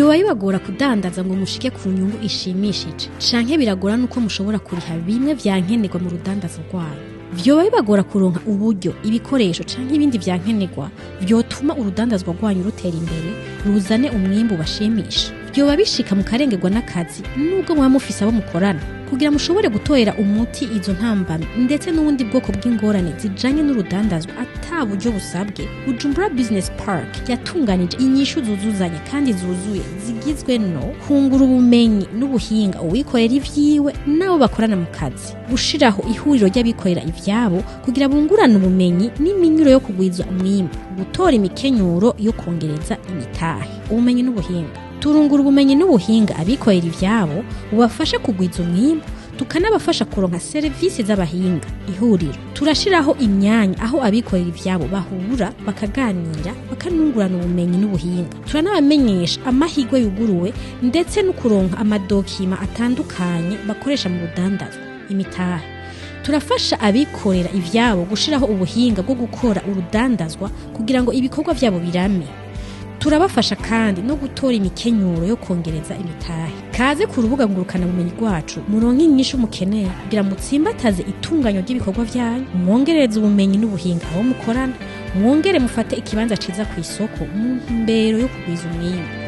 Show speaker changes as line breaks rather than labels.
Vyoba bibagora kudandaza ngo mushike ku nyungu ishimishije, canke biragora nuko mushobora kuriha bimwe vyankenerwa mu rudandazo rwanyu? Vyoba bibagora kuronka uburyo, ibikoresho canke ibindi vyankenerwa vyotuma urudandazwa rwanyu rutera imbere, ruzane umwimbu ubashimisha? Vyoba bishika mukarengerwa n'akazi nubwo muba mufise abo mukorana? Kugira mushobore gutorera umuti izo ntambamyi ndetse n'ubundi bwoko bw'ingorane zijanye n'urudandazwa ata buryo busabwe, Bujumbura Business Park yatunganije inyishu zuzuzanya kandi zuzuye, zigizwe no kungura ubumenyi n'ubuhinga uwikorera ivyiwe n'abo bakorana mu kazi, gushiraho ihuriro ry'abikorera ivyabo kugira bungurane ubumenyi n'iminyuro yo kugwiza umwimbu, gutora imikenyuro yo kongereza imitahe. Ubumenyi n'ubuhinga: turungura ubumenyi n'ubuhinga abikorera ivyabo bubafasha kugwiza umwimbu, tukanabafasha kuronka serivisi z'abahinga. Ihuriro: turashiraho imyanya aho abikorera ivyabo bahura, bakaganira, bakanungurana ubumenyi n'ubuhinga. Turanabamenyesha amahirwe yuguruwe ndetse no kuronka amadokima atandukanye bakoresha mu rudandazwa. Imitahe: turafasha abikorera ivyabo gushiraho ubuhinga bwo gukora urudandazwa kugira ngo ibikorwa vyabo birame. Turabafasha kandi no gutora imikenyuro yo kongereza imitahe. Kaze ku rubuga ngurukanabumenyi rwacu, muronke inyishu mukeneye kugira mutsimbataze itunganyo ry'ibikorwa vyanyu, mwongerereze ubumenyi n'ubuhinga abo mukorana, mwongere mufate ikibanza ciza ku isoko mu ntumbero yo kugwiza umwimbu.